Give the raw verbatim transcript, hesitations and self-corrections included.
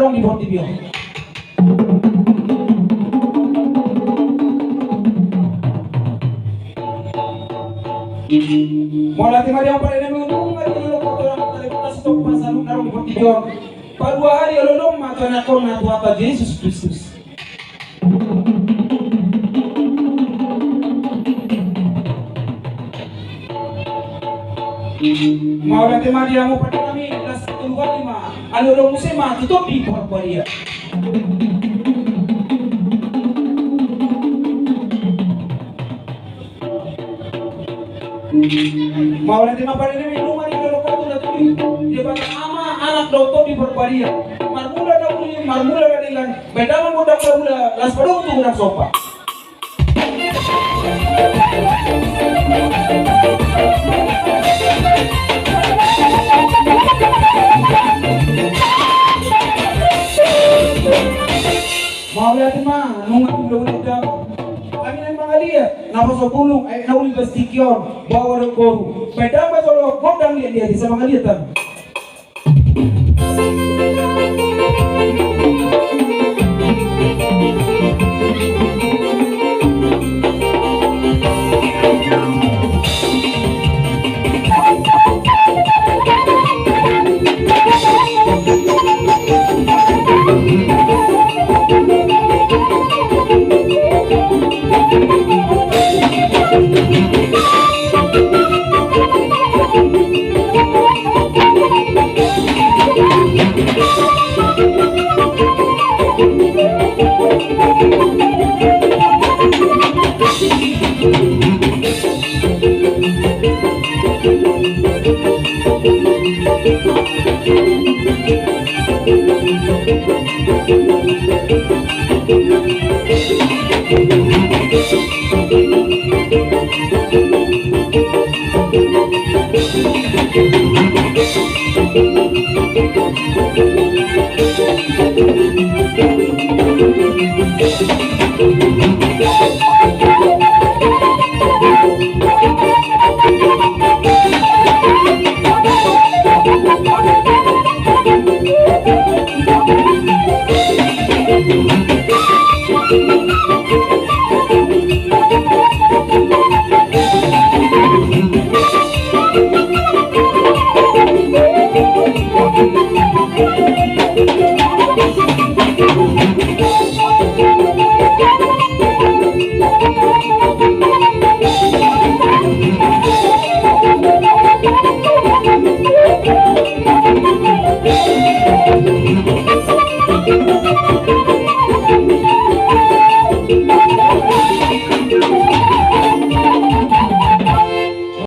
adong di portibi on. Mauliate ma di hamu pardenggan nami, nunga dilolok ho tu angka na uli, pasahat tu angka na adong di portibi on. Padua ari olo-olo ma tu anakkonmu Tuhanta Jesus Kristus. Mauliate ma di hamu pardenggan nami, las tolu ari ma, olo-olo muse ma tu Tondi Parbadia. Mauliate ma pardenggan nami, nunga dilolok ho tu na tolu i, Debata Ama, Anak dohot Tondi Parbadia. Marmula na uli, marmula na denggan, bahen damang gondang bahula, laos padomu tu godang somba. Mauliate ma, nunga dilolok ho. Hami na mangaliat, naposo bulung, aek na uli di tingki on, baoa dohot boru. Bahen damang jolo gondang liat-liat, asa mangaliat hami.